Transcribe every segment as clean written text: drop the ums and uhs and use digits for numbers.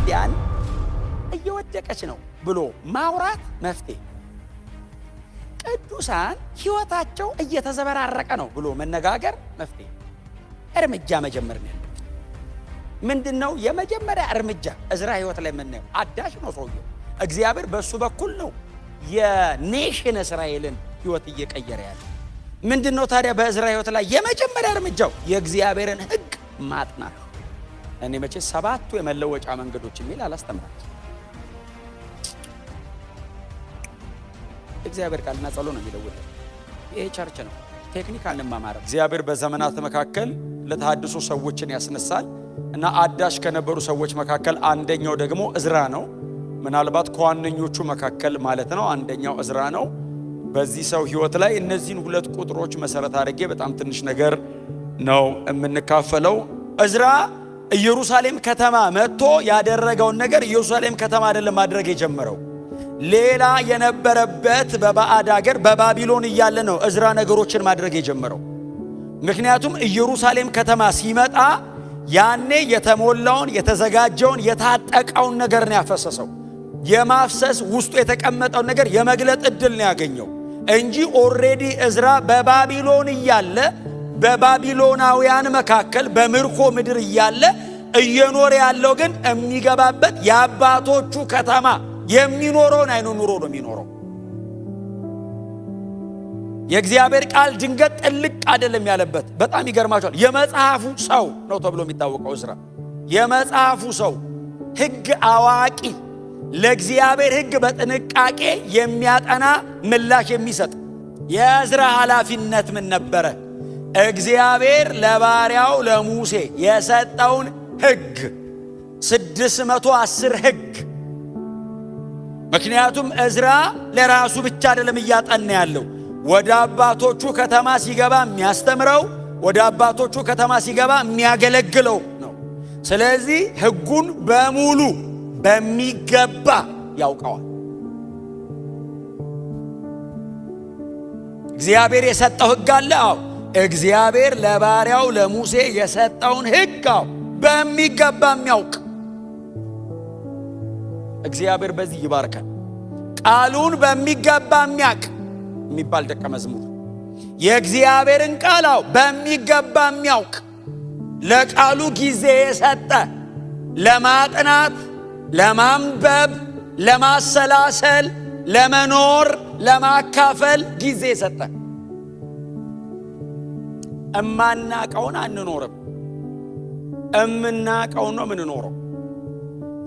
ክርስቲያን እየወደቀች ነው ብሎ ማውራት መፍትሄ፣ ቅዱሳን ሕይወታቸው እየተዘበራረቀ ነው ብሎ መነጋገር መፍትሄ፣ እርምጃ መጀመር ነው ያለበት። ምንድን ነው የመጀመሪያ እርምጃ? እዝራ ሕይወት ላይ የምናየው አዳሽ ነው ሰውየው። እግዚአብሔር በእሱ በኩል ነው የ nation እስራኤልን ሕይወት እየቀየረ ያለ። ምንድን ነው ታዲያ በእዝራ ሕይወት ላይ የመጀመሪያ እርምጃው? የእግዚአብሔርን ሕግ ማጥናት። እኔ መቼ ሰባቱ የመለወጫ መንገዶች የሚል አላስተምራችሁ። እግዚአብሔር ቃልና ጸሎት ነው የሚለውጠው። ይሄ church ነው፣ ቴክኒክ አንማማርም። እግዚአብሔር በዘመናት መካከል ለተሃድሶ ሰዎችን ያስነሳል እና አዳሽ ከነበሩ ሰዎች መካከል አንደኛው ደግሞ እዝራ ነው። ምናልባት ከዋነኞቹ መካከል ማለት ነው። አንደኛው እዝራ ነው። በዚህ ሰው ሕይወት ላይ እነዚህን ሁለት ቁጥሮች መሰረት አድርጌ በጣም ትንሽ ነገር ነው የምንካፈለው። እዝራ ኢየሩሳሌም ከተማ መጥቶ ያደረገውን ነገር ኢየሩሳሌም ከተማ አይደለም ማድረግ የጀመረው፣ ሌላ የነበረበት በባዕድ አገር በባቢሎን እያለ ነው እዝራ ነገሮችን ማድረግ የጀመረው። ምክንያቱም ኢየሩሳሌም ከተማ ሲመጣ ያኔ የተሞላውን፣ የተዘጋጀውን፣ የታጠቀውን ነገር ነው ያፈሰሰው። የማፍሰስ ውስጡ የተቀመጠውን ነገር የመግለጥ ዕድል ነው ያገኘው እንጂ already እዝራ በባቢሎን እያለ፣ በባቢሎናውያን መካከል በምርኮ ምድር እያለ እየኖረ ያለው ግን የሚገባበት የአባቶቹ ከተማ የሚኖረውን አይኑ ኑሮ ነው የሚኖረው። የእግዚአብሔር ቃል ድንገት ጥልቅ አይደለም ያለበት። በጣም ይገርማቸዋል። የመጽሐፉ ሰው ነው ተብሎ የሚታወቀው እዝራ የመጽሐፉ ሰው፣ ሕግ አዋቂ፣ ለእግዚአብሔር ሕግ በጥንቃቄ የሚያጠና፣ ምላሽ የሚሰጥ። የእዝራ ኃላፊነት ምን ነበረ? እግዚአብሔር ለባሪያው ለሙሴ የሰጠውን ሕግ፣ 610 ሕግ። ምክንያቱም እዝራ ለራሱ ብቻ አይደለም እያጠና ያለው፣ ወደ አባቶቹ ከተማ ሲገባ የሚያስተምረው፣ ወደ አባቶቹ ከተማ ሲገባ የሚያገለግለው ነው። ስለዚህ ሕጉን በሙሉ በሚገባ ያውቀዋል። እግዚአብሔር የሰጠው ሕግ አለ። አዎ፣ እግዚአብሔር ለባሪያው ለሙሴ የሰጠውን ሕግ፣ አዎ፣ በሚገባ የሚያውቅ። እግዚአብሔር በዚህ ይባርከን። ቃሉን በሚገባ የሚያውቅ የሚባል ደቀ መዝሙር፣ የእግዚአብሔርን ቃል፣ አዎ፣ በሚገባ የሚያውቅ፣ ለቃሉ ጊዜ የሰጠ፣ ለማጥናት፣ ለማንበብ፣ ለማሰላሰል፣ ለመኖር፣ ለማካፈል ጊዜ የሰጠ። እማናቀውን አንኖርም፣ እምናቀውን ነው የምንኖረው።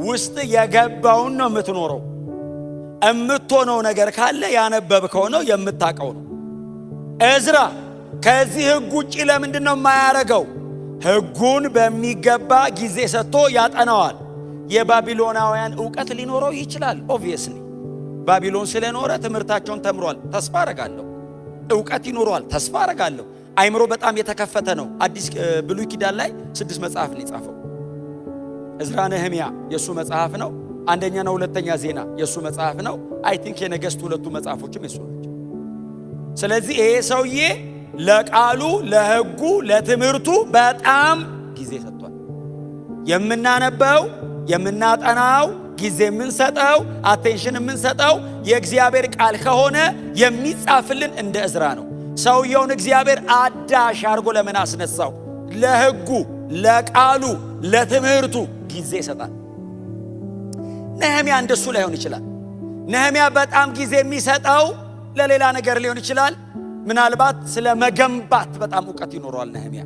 ውስጥ የገባውን ነው የምትኖረው። እምትሆነው ነገር ካለ ያነበብከው ነው፣ የምታቀው ነው። እዝራ ከዚህ ሕግ ውጪ ለምንድን ነው የማያረገው? ሕጉን በሚገባ ጊዜ ሰጥቶ ያጠናዋል። የባቢሎናውያን እውቀት ሊኖረው ይችላል። Obviously ባቢሎን ስለኖረ ትምህርታቸውን ተምሯል፣ ተስፋ አረጋለሁ። እውቀት ይኖረዋል፣ ተስፋ አረጋለሁ። አይምሮ በጣም የተከፈተ ነው። አዲስ ብሉይ ኪዳን ላይ ስድስት መጽሐፍ ነው የጻፈው። እዝራ ነህሚያ የእሱ መጽሐፍ ነው። አንደኛና ሁለተኛ ዜና የእሱ መጽሐፍ ነው። I think የነገስት ሁለቱ መጽሐፎችም የሱ ናቸው። ስለዚህ ይሄ ሰውዬ ለቃሉ፣ ለሕጉ፣ ለትምህርቱ በጣም ጊዜ ሰጥቷል። የምናነበው፣ የምናጠናው፣ ጊዜ የምንሰጠው፣ attention የምንሰጠው የእግዚአብሔር ቃል ከሆነ የሚጻፍልን እንደ እዝራ ነው። ሰውየውን እግዚአብሔር አዳሽ አድርጎ ለምን አስነሳው? ለሕጉ፣ ለቃሉ፣ ለትምህርቱ ጊዜ ይሰጣል። ነህሚያ እንደሱ ላይሆን ይችላል። ነህሚያ በጣም ጊዜ የሚሰጠው ለሌላ ነገር ሊሆን ይችላል። ምናልባት ስለ መገንባት በጣም እውቀት ይኖረዋል ነህሚያ።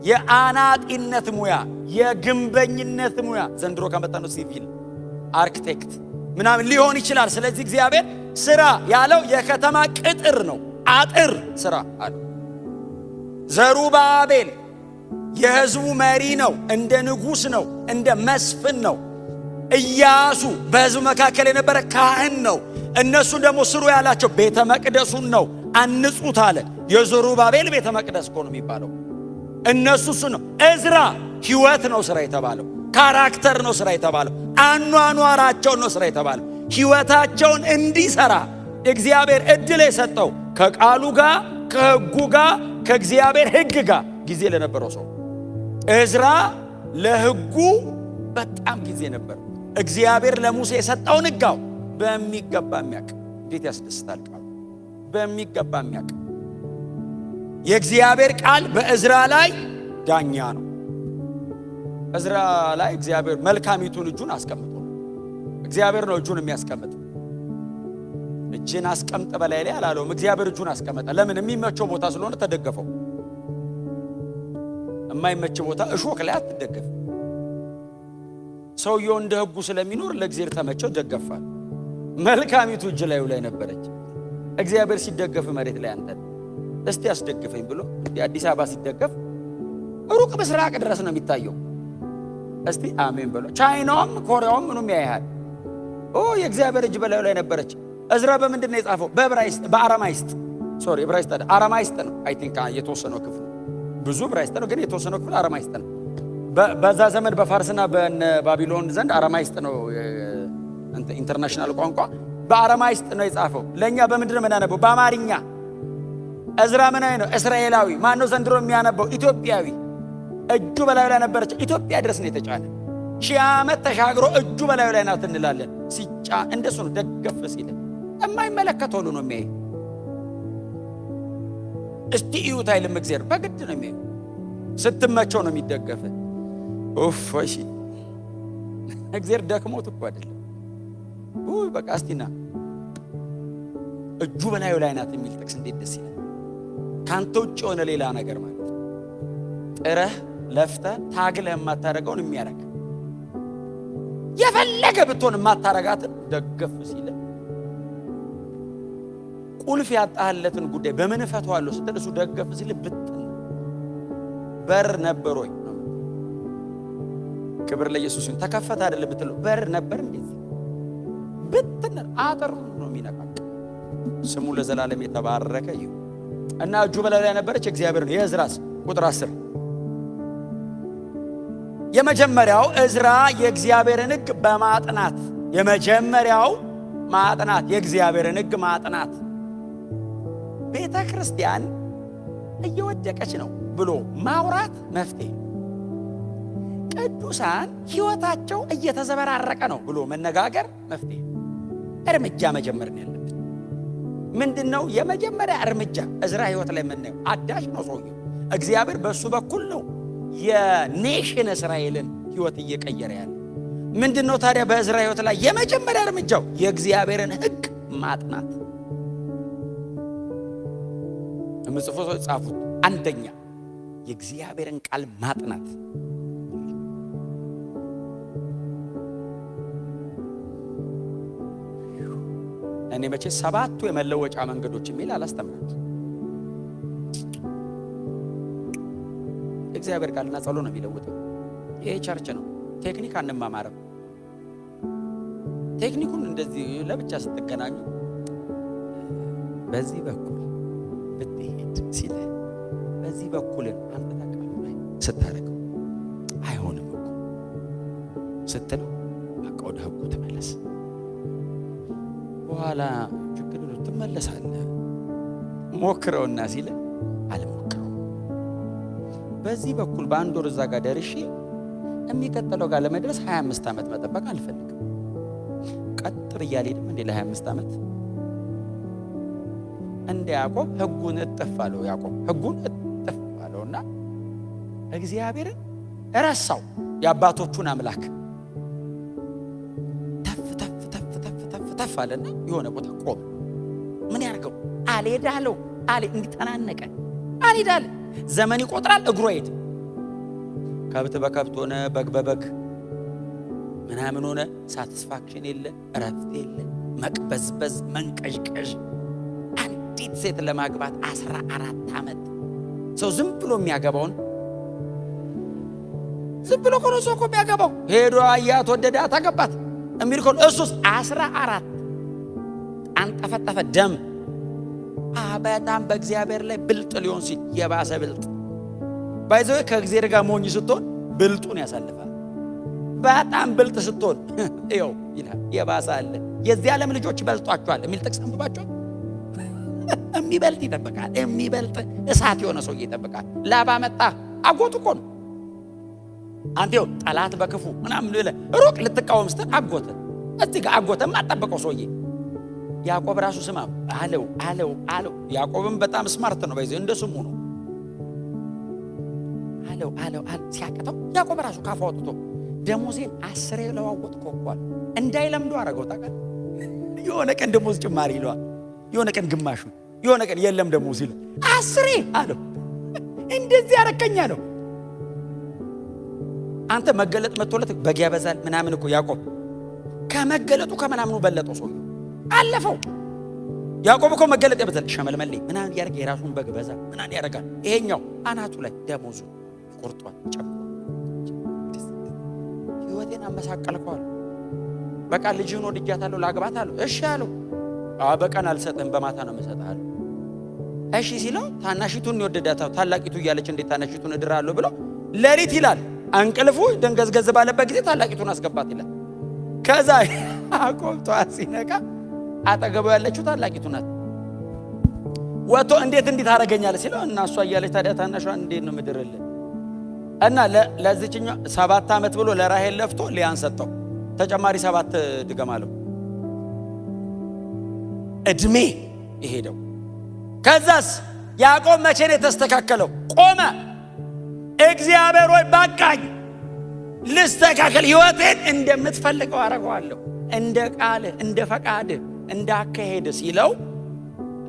የአናጢነት ሙያ፣ የግንበኝነት ሙያ፣ ዘንድሮ ከመጣ ነው civil architect ምናምን ሊሆን ይችላል። ስለዚህ እግዚአብሔር ስራ ያለው የከተማ ቅጥር ነው፣ አጥር ስራ አለ። ዘሩባቤል የሕዝቡ መሪ ነው፣ እንደ ንጉሥ ነው፣ እንደ መስፍን ነው። ኢያሱ በሕዝቡ መካከል የነበረ ካህን ነው። እነሱን ደግሞ ስሩ ያላቸው ቤተ መቅደሱን ነው፣ አንጹት አለ። የዘሩባቤል ቤተ መቅደስ እኮ ነው የሚባለው። እነሱ እሱ ነው። እዝራ ሕይወት ነው ስራ የተባለው፣ character ነው ስራ የተባለው፣ አኗኗራቸውን ነው ስራ የተባለው። ሕይወታቸውን እንዲሰራ እግዚአብሔር እድል የሰጠው ከቃሉ ጋር፣ ከሕጉ ጋር፣ ከእግዚአብሔር ሕግ ጋር ጊዜ ለነበረው ሰው። እዝራ ለሕጉ በጣም ጊዜ ነበር። እግዚአብሔር ለሙሴ የሰጠውን ሕግ በሚገባ የሚያውቅ። እንዴት ያስደስታል ቃሉ! በሚገባ የሚያውቅ የእግዚአብሔር ቃል በእዝራ ላይ ዳኛ ነው። እዝራ ላይ እግዚአብሔር መልካሚቱን እጁን አስቀምጦ፣ እግዚአብሔር ነው እጁን የሚያስቀምጥ። እጅን አስቀምጥ በላይ ላይ አላለውም። እግዚአብሔር እጁን አስቀመጠ። ለምን? የሚመቸው ቦታ ስለሆነ ተደገፈው። የማይመች ቦታ እሾክ ላይ አትደገፍ። ሰውየው እንደ ሕጉ ስለሚኖር ለእግዚአብሔር ተመቸው፣ ደገፋል። መልካሚቱ እጅ ላዩ ላይ ነበረች። እግዚአብሔር ሲደገፍ መሬት ላይ አንተ እስቲ አስደግፈኝ ብሎ አዲስ አበባ ሲደገፍ ሩቅ ምስራቅ ድረስ ነው የሚታየው። እስቲ አሜን ብሎ ቻይናውም ኮሪያውም ምኑም ያያል። ኦ፣ የእግዚአብሔር እጅ በላዩ ላይ ነበረች። እዝራ በምንድን ነው የጻፈው? በዕብራይስጥ፣ በአረማይስጥ፣ sorry፣ ዕብራይስጥ አይደል፣ አረማይስጥ ነው። I think የተወሰነው ክፍሉ፣ ብዙ ዕብራይስጥ ነው፣ ግን የተወሰነው ክፍል አረማይስጥ ነው። በዛ ዘመን በፋርስና በነ ባቢሎን ዘንድ አረማይስጥ ነው international ቋንቋ። በአረማይስጥ ነው የጻፈው። ለእኛ በምንድን ነው የምናነበው? በአማርኛ። እዝራ ምን ነው? እስራኤላዊ። ማን ነው ዘንድሮ የሚያነበው? ኢትዮጵያዊ። እጁ በላዩ ላይ ነበረች። ኢትዮጵያ ድረስ ነው የተጫነ። 1000 ዓመት ተሻግሮ እጁ በላዩ ላይ ናት እንላለን። ሲጫ እንደሱ ነው። ደገፍ ሲል የማይመለከተው ሁሉ ነው የሚያይ። እስቲ እዩት አይልም እግዚአብሔር፣ በግድ ነው የሚያይ። ስትመቸው ነው የሚደገፍ። ኡፍ፣ እሺ፣ እግዚአብሔር ደክሞት እኮ አይደለም። ውይ፣ በቃ እስቲና እጁ በላዩ ላይ ናት የሚል ጥቅስ እንዴት ደስ ይላል። ካንተ ውጭ የሆነ ሌላ ነገር ማለት ነው። ጥረህ ለፍተህ ታግለህ የማታደርገውን የሚያደርግ፣ የፈለገ ብትሆን የማታረጋትን ደገፍ ሲል፣ ቁልፍ ያጣህለትን ጉዳይ በምን እፈታዋለሁ ስትል እሱ ደገፍ ሲል ብትን በር ነበር ወይ? ክብር ለኢየሱስ ይሁን። ተከፈተ አይደለም ብትለው በር ነበር እንደዚህ ብትን አጥር ነው የሚነቃቅ። ስሙ ለዘላለም የተባረከ ይሁን። እና እጁ በላዩ ላይ ነበረች እግዚአብሔር ነው። የእዝራስ ቁጥር 10። የመጀመሪያው እዝራ የእግዚአብሔርን ሕግ በማጥናት፣ የመጀመሪያው ማጥናት፣ የእግዚአብሔርን ሕግ ማጥናት። ቤተ ክርስቲያን እየወደቀች ነው ብሎ ማውራት መፍትሄ፣ ቅዱሳን ሕይወታቸው እየተዘበራረቀ ነው ብሎ መነጋገር መፍትሄ፣ እርምጃ መጀመር ነው ያለብን። ምንድን ነው የመጀመሪያ እርምጃ? እዝራ ሕይወት ላይ የምናየው አዳሽ ነው ሰውየው። እግዚአብሔር በእሱ በኩል ነው የ nation እስራኤልን ሕይወት እየቀየረ ያለ። ምንድን ነው ታዲያ በእዝራ ሕይወት ላይ የመጀመሪያ እርምጃው? የእግዚአብሔርን ሕግ ማጥናት። የምጽፉ ሰዎች ጻፉት። አንደኛ የእግዚአብሔርን ቃል ማጥናት። እኔ መቼ ሰባቱ የመለወጫ መንገዶች የሚል አላስተምራችሁ። እግዚአብሔር ቃልና ጸሎት ነው የሚለውጠው። ይሄ church ነው። ቴክኒክ አንማማርም። ቴክኒኩን እንደዚህ ለብቻ ስትገናኙ በዚህ በኩል ብትሄድ ሲልህ በዚህ በኩልን አንተ ቃሉ ላይ ስታደርገው አይሆንም እኮ ስትለው በቃ ወደ ህጉ ተመለስ። በኋላ ችግር ትመለሳለህ። ሞክረውና ሲልህ አልሞክረውም። በዚህ በኩል በአንድ ወር እዛ ጋር ደርሼ የሚቀጥለው ጋር ለመድረስ 25 ዓመት መጠበቅ አልፈልግም። ቀጥ ብዬ አልሄድም እንዴ ለ25 ዓመት? እንደ ያዕቆብ ህጉን እጥፍ አለው። ያዕቆብ ህጉን እጥፍ አለውና እግዚአብሔርን ረሳው፣ የአባቶቹን አምላክ። ተፍ ተፍ ተፍ ተፍ ተፍ ተፍ አለና የሆነ ቦታ ቆመ። ምን ያርገው? አልሄድ አለው። አለ እንዲጠናነቀ አልሄድ አለ። ዘመን ይቆጥራል፣ እግሩ አይሄድ። ከብት በከብት ሆነ፣ በግ በበግ ምናምን ሆነ። Satisfaction የለ፣ እረፍት የለ፣ መቅበዝበዝ፣ መንቀዥቀዥ። አንዲት ሴት ለማግባት 14 ዓመት። ሰው ዝም ብሎ የሚያገባውን፣ ዝም ብሎ እኮ ነው ሰው እኮ የሚያገባው። ሄዶ አያት፣ ወደዳት፣ አገባት የሚል እኮ ነው። እሱስ 14 አንጠፈጠፈ ደም። በጣም በእግዚአብሔር ላይ ብልጥ ሊሆን ሲል የባሰ ብልጥ። By the way፣ ከእግዚአብሔር ጋር ሞኝ ስትሆን ብልጡን ያሳልፋል። በጣም ብልጥ ስትሆን ይኸው ይላል የባሰ አለ። የዚህ ዓለም ልጆች ይበልጧቸዋል የሚል ጥቅስ አንብባቸዋል። የሚበልጥ ይጠብቃል። የሚበልጥ እሳት የሆነ ሰውዬ ይጠብቃል። ላባ መጣ፣ አጎቱ እኮ ነው። አንተ ይኸው ጠላት በክፉ ምናምን ብለህ ሩቅ ልትቃወም ስትል አጎትህ እዚህ ጋር አጎትህ የማትጠብቀው ሰውዬ ያዕቆብ ራሱ ስማ አለው አለው አለው። ያዕቆብም በጣም smart ነው፣ በዚህ እንደ ስሙ ነው። አለው አለው አለው ሲያቅተው ያዕቆብ ራሱ ካፉ አውጥቶ ደሞዜን 10 ለዋወጥከው እኮ አለ። እንዳይለምዶ አደረገው። ታውቃለህ፣ የሆነ ቀን ደሞዝ ጭማሪ ይለዋል፣ የሆነ ቀን ግማሹ፣ የሆነ ቀን የለም ደሞዝ ይለዋል። 10 አለው። እንደዚህ አረከኝ አለው። አንተ መገለጥ መጥቶለት በግ ያበዛል ምናምን እኮ ያዕቆብ ከመገለጡ ከምናምኑ በለጠው ሰውዬው አለፈው። ያዕቆብ እኮ መገለጥ ያበዛል ሸመልመሌ ምናምን እያደረገ የራሱን በግ በዛ ምናምን ያደርጋል። ይሄኛው አናቱ ላይ ደሞዙ ቆርጧል፣ ጨምሯል። ህይወቴን አመሳቀልከዋል። በቃ ልጅህን ወድጃታለሁ ላግባት አለው። እሺ አለው። በቀን አልሰጥህም በማታ ነው የምሰጥህ አለው። እሺ ሲለው ታናሺቱን የወደዳት ታላቂቱ እያለች እንዴት ታናሺቱን እድራለሁ ብሎ ሌሊት ይላል እንቅልፉ ደንገዝገዝ ባለበት ጊዜ ታላቂቱን አስገባት ይላል። ከዛ ያዕቆብ ጠዋት ሲነቃ አጠገቡ ያለችው ታላቂቱ ናት። ወጥቶ እንዴት እንዲህ ታደርገኛለህ ሲለው እና እሷ እያለች ታዲያ ታናሿን እንዴት ነው ምድርልህ? እና ለዚችኛው 7 ዓመት ብሎ ለራሄል ለፍቶ ሊያን ሰጠው። ተጨማሪ 7 ድገም አለው። እድሜ የሄደው። ከዛስ ያዕቆብ መቼ ነው የተስተካከለው? ቆመ። እግዚአብሔር ሆይ በቃኝ፣ ልስተካከል፣ ህይወቴን እንደምትፈልገው አደርገዋለሁ፣ እንደ ቃልህ፣ እንደ ፈቃድህ፣ እንደ አካሄድህ ሲለው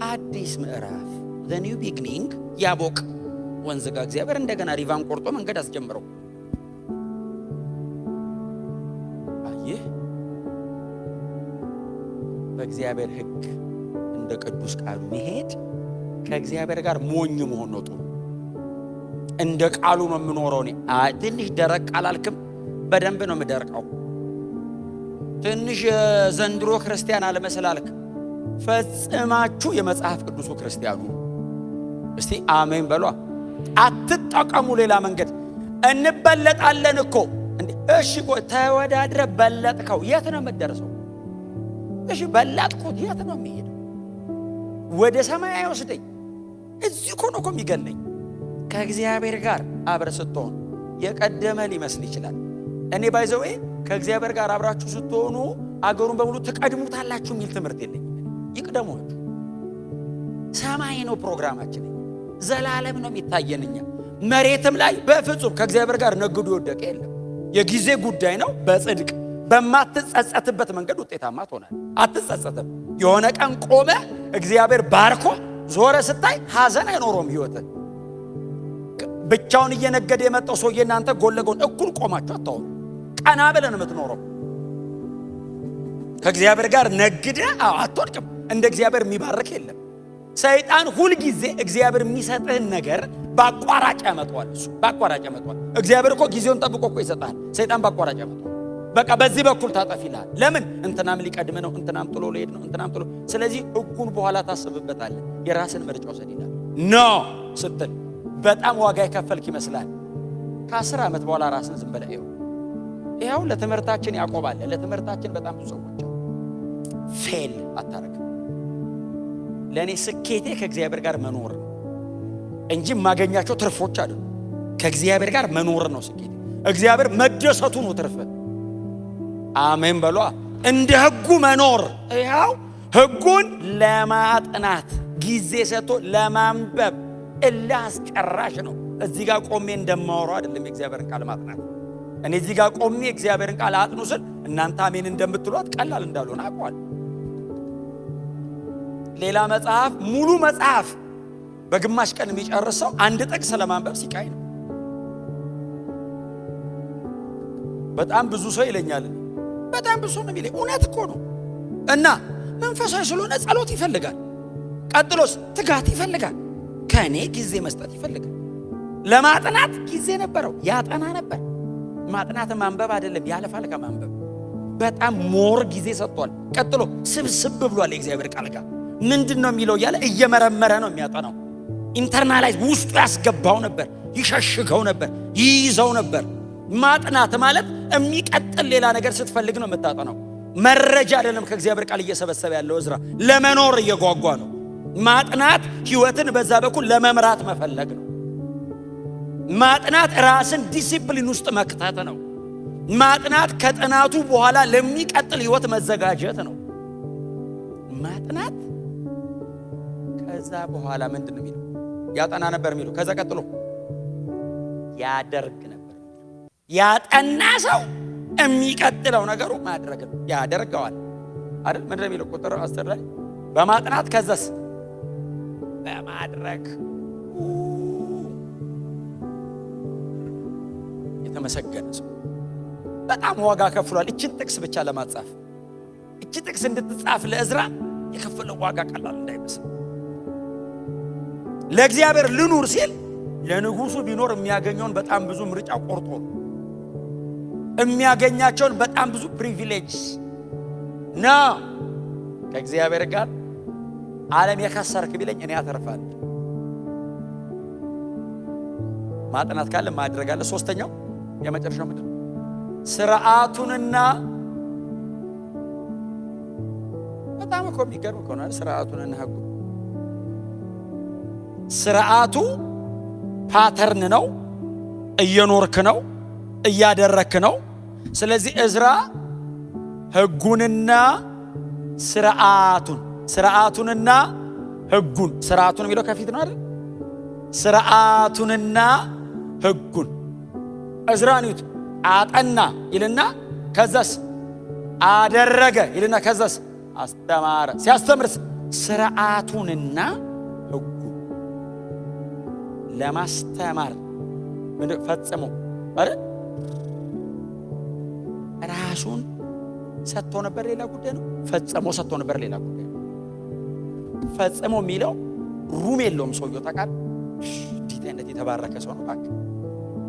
አዲስ ምዕራፍ the new beginning። ያቦቅ ወንዝ ጋር እግዚአብሔር እንደገና ሪቫን ቆርጦ መንገድ አስጀምረው። አየህ፣ በእግዚአብሔር ሕግ እንደ ቅዱስ ቃሉ መሄድ ከእግዚአብሔር ጋር ሞኝ መሆን ነው። ጥሩ እንደ ቃሉ ነው የምኖረው። እኔ ትንሽ ደረቅ አላልክም? በደንብ ነው የምደርቀው። ትንሽ የዘንድሮ ክርስቲያን አለመሰላልክ? ፈጽማችሁ የመጽሐፍ ቅዱሱ ክርስቲያኑ እስቲ አሜን በሏ። አትጠቀሙ ሌላ መንገድ። እንበለጣለን እኮ እንዴ! እሺ ቆይ ተወዳድረ በለጥከው፣ የት ነው የምትደርሰው? እሺ በለጥኩት፣ የት ነው የሚሄደው? ወደ ሰማይ አይወስደኝ። እዚህ እኮ ነው እኮ የሚገለኝ። ከእግዚአብሔር ጋር አብረ ስትሆን የቀደመ ሊመስል ይችላል። እኔ by the way ከእግዚአብሔር ጋር አብራችሁ ስትሆኑ አገሩን በሙሉ ትቀድሙታላችሁ የሚል ትምህርት የለኝም። ይቅደሟችሁ። ሰማይ ነው ፕሮግራማችን፣ ዘላለም ነው የሚታየን እኛ። መሬትም ላይ በፍጹም ከእግዚአብሔር ጋር ነግዶ የወደቀ የለም። የጊዜ ጉዳይ ነው። በጽድቅ በማትጸጸትበት መንገድ ውጤታማ ትሆናለህ። አትጸጸትም። የሆነ ቀን ቆመ እግዚአብሔር ባርኮ ዞረ ስታይ ሐዘን አይኖረውም ህይወትህ። ብቻውን እየነገደ የመጣው ሰውዬ እናንተ ጎን ለጎን እኩል ቆማችሁ አታወሩ። ቀና ብለህ ነው የምትኖረው። ከእግዚአብሔር ጋር ነግደህ አትወድቅም። እንደ እግዚአብሔር የሚባርክ የለም። ሰይጣን ሁልጊዜ እግዚአብሔር የሚሰጥህን ነገር በአቋራጭ ያመጣዋል። እሱ በአቋራጭ ያመጣዋል። እግዚአብሔር እኮ ጊዜውን ጠብቆ እኮ ይሰጥሃል። ሰይጣን በአቋራጭ ያመጣዋል። በቃ በዚህ በኩል ታጠፍ ይልሃል። ለምን? እንትናም ሊቀድም ነው፣ እንትናም ጥሎ ሊሄድ ነው፣ እንትናም ጥሎ። ስለዚህ ህጉን በኋላ ታስብበታለህ። የራስን ምርጫ ውሰድ ይላል። No ስትል በጣም ዋጋ የከፈልክ ይመስላል። ከ10 ዓመት በኋላ ራስን ዝም ብለህ ይኸው ይኸው ለትምህርታችን ያዕቆብ አለ። ለትምህርታችን በጣም ብዙ ሰዎች አሉ። Fail አታረግም። ለእኔ ስኬቴ ከእግዚአብሔር ጋር መኖር ነው እንጂ የማገኛቸው ትርፎች አይደሉም። ከእግዚአብሔር ጋር መኖር ነው ስኬቴ። እግዚአብሔር መደሰቱ ነው ትርፍ። አሜን በሏ። እንደ ህጉ መኖር ይኸው ህጉን ለማጥናት ጊዜ ሰጥቶ ለማንበብ እልህ አስጨራሽ ነው። እዚህ ጋር ቆሜ እንደማወራው አይደለም የእግዚአብሔርን ቃል ማጥናት። እኔ እዚህ ጋር ቆሜ የእግዚአብሔርን ቃል አጥኑ ስል እናንተ አሜን እንደምትሏት ቀላል እንዳልሆነ አውቀዋለሁ። ሌላ መጽሐፍ ሙሉ መጽሐፍ በግማሽ ቀን የሚጨርሰው አንድ ጥቅስ ለማንበብ ሲቃይ ነው። በጣም ብዙ ሰው ይለኛል። በጣም ብዙ ሰው ነው የሚለኝ። እውነት እኮ ነው። እና መንፈሳዊ ስለሆነ ጸሎት ይፈልጋል። ቀጥሎስ ትጋት ይፈልጋል። ከእኔ ጊዜ መስጠት ይፈልጋል። ለማጥናት ጊዜ ነበረው፣ ያጠና ነበር። ማጥናት ማንበብ አይደለም፣ ያልፋል ከማንበብ በጣም more ጊዜ ሰጥቷል። ቀጥሎ ስብስብ ብሏል የእግዚአብሔር ቃል ጋር ምንድን ነው የሚለው እያለ እየመረመረ ነው የሚያጠናው። Internalize ውስጡ ያስገባው ነበር፣ ይሸሽገው ነበር፣ ይይዘው ነበር። ማጥናት ማለት የሚቀጥል ሌላ ነገር ስትፈልግ ነው የምታጠናው። መረጃ አይደለም ከእግዚአብሔር ቃል እየሰበሰበ ያለው እዝራ ለመኖር እየጓጓ ነው። ማጥናት ህይወትን በዛ በኩል ለመምራት መፈለግ ነው። ማጥናት ራስን ዲሲፕሊን ውስጥ መክተት ነው። ማጥናት ከጥናቱ በኋላ ለሚቀጥል ህይወት መዘጋጀት ነው። ማጥናት ከዛ በኋላ ምንድን ነው የሚለው? ያጠና ነበር የሚለው። ከዛ ቀጥሎ ያደርግ ነበር። ያጠና ሰው የሚቀጥለው ነገሩ ማድረግ ነው። ያደርገዋል አይደል? ምንድን ነው የሚለው? ቁጥር 10 ላይ በማጥናት ከዛስ በማድረግ። የተመሰገነ ሰው በጣም ዋጋ ከፍሏል። እችን ጥቅስ ብቻ ለማጻፍ፣ እቺ ጥቅስ እንድትጻፍ ለእዝራ የከፈለው ዋጋ ቀላል እንዳይመስል። ለእግዚአብሔር ልኑር ሲል ለንጉሱ ቢኖር የሚያገኘውን በጣም ብዙ ምርጫ ቆርጦ ነው። የሚያገኛቸውን በጣም ብዙ privilege ና ከእግዚአብሔር ጋር ዓለም የከሰርክ ቢለኝ እኔ አተርፋለሁ። ማጥናት ካለ ማድረግ አለ። ሶስተኛው የመጨረሻው ምንድን ነው? ስርዓቱንና በጣም እኮ የሚገርም እኮ ነው። ስርዓቱንና ህጉ። ስርዓቱ pattern ነው። እየኖርክ ነው፣ እያደረክ ነው። ስለዚህ እዝራ ህጉንና ስርዓቱን፣ ስርዓቱንና ህጉን፣ ስርዓቱን የሚለው ከፊት ነው አይደል? ስርዓቱንና ህጉን እዝራን ይዩት። አጠና ይልና ከዛስ አደረገ ይልና ከዛስ አስተማረ። ሲያስተምርስ ስርዓቱንና ህጉን ለማስተማር ፈጽሞ አይደል? ራሱን ሰጥቶ ነበር፣ ሌላ ጉዳይ ነው። ፈጽሞ ሰጥቶ ነበር፣ ሌላ ጉዳይ ነው። ፈጽሞ የሚለው room የለውም ሰውየው፣ ታውቃለህ። እንዴት አይነት የተባረከ ሰው ነው እባክህ።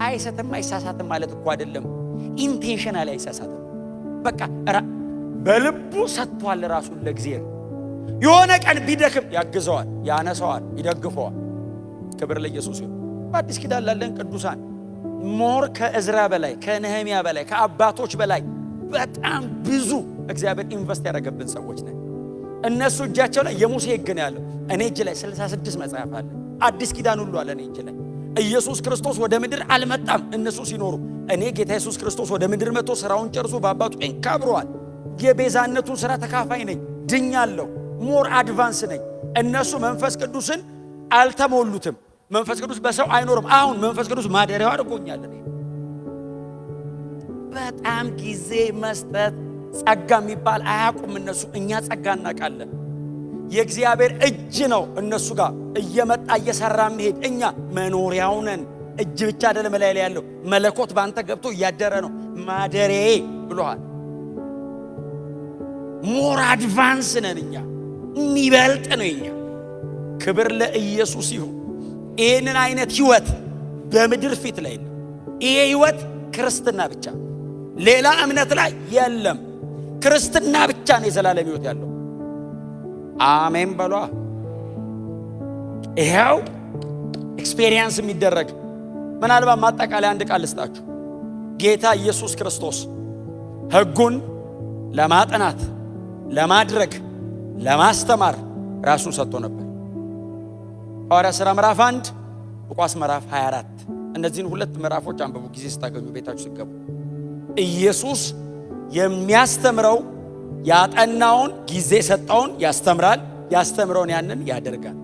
አይሰትም አይሳሳትም ማለት እኮ አይደለም። Intentionally አይሳሳትም። በቃ በልቡ ሰጥቷል ራሱን ለእግዚአብሔር። የሆነ ቀን ቢደክም ያግዘዋል፣ ያነሰዋል፣ ይደግፈዋል። ክብር ለኢየሱስ ይሁን። በአዲስ ኪዳን ላለን ቅዱሳን more ከእዝራ በላይ፣ ከነህሚያ በላይ፣ ከአባቶች በላይ በጣም ብዙ እግዚአብሔር invest ያደረገብን ሰዎች ነን። እነሱ እጃቸው ላይ የሙሴ ሕግ ነው ያለው። እኔ እጅ ላይ 66 መጽሐፍ አለ። አዲስ ኪዳን ሁሉ አለ እኔ እጅ ላይ። ኢየሱስ ክርስቶስ ወደ ምድር አልመጣም እነሱ ሲኖሩ። እኔ ጌታ ኢየሱስ ክርስቶስ ወደ ምድር መጥቶ ስራውን ጨርሶ በአባቱ ቀኝ ከብሯል። የቤዛነቱን ስራ ተካፋይ ነኝ፣ ድኛለሁ። More advance ነኝ። እነሱ መንፈስ ቅዱስን አልተሞሉትም። መንፈስ ቅዱስ በሰው አይኖርም። አሁን መንፈስ ቅዱስ ማደሪያው አድርጎኛል። እኔ በጣም ጊዜ መስጠት ጸጋ የሚባል አያውቁም እነሱ። እኛ ጸጋ እናውቃለን። የእግዚአብሔር እጅ ነው እነሱ ጋር እየመጣ እየሰራ መሄድ። እኛ መኖሪያው ነን። እጅ ብቻ አይደለም ላይ ላይ ያለው፣ መለኮት በአንተ ገብቶ እያደረ ነው። ማደሪያዬ ብሎሃል። More advance ነን እኛ፣ የሚበልጥ ነው የኛ። ክብር ለኢየሱስ ይሁን። ይህንን አይነት ህይወት በምድር ፊት ላይ የለም። ይሄ ህይወት ክርስትና ብቻ፣ ሌላ እምነት ላይ የለም። ክርስትና ብቻ ነው የዘላለም ህይወት ያለው። አሜን በሏ። ይሄው experience የሚደረግ። ምናልባት ማጠቃለያ አንድ ቃል ልስጣችሁ። ጌታ ኢየሱስ ክርስቶስ ሕጉን ለማጥናት፣ ለማድረግ፣ ለማስተማር ራሱን ሰጥቶ ነበር። ሐዋርያ ሥራ ምዕራፍ 1፣ ሉቃስ ምዕራፍ 24። እነዚህን ሁለት ምዕራፎች አንብቡ ጊዜ ስታገኙ፣ ቤታችሁ ስትገቡ። ኢየሱስ የሚያስተምረው ያጠናውን፣ ጊዜ ሰጠውን ያስተምራል፣ ያስተምረውን ያንን ያደርጋል።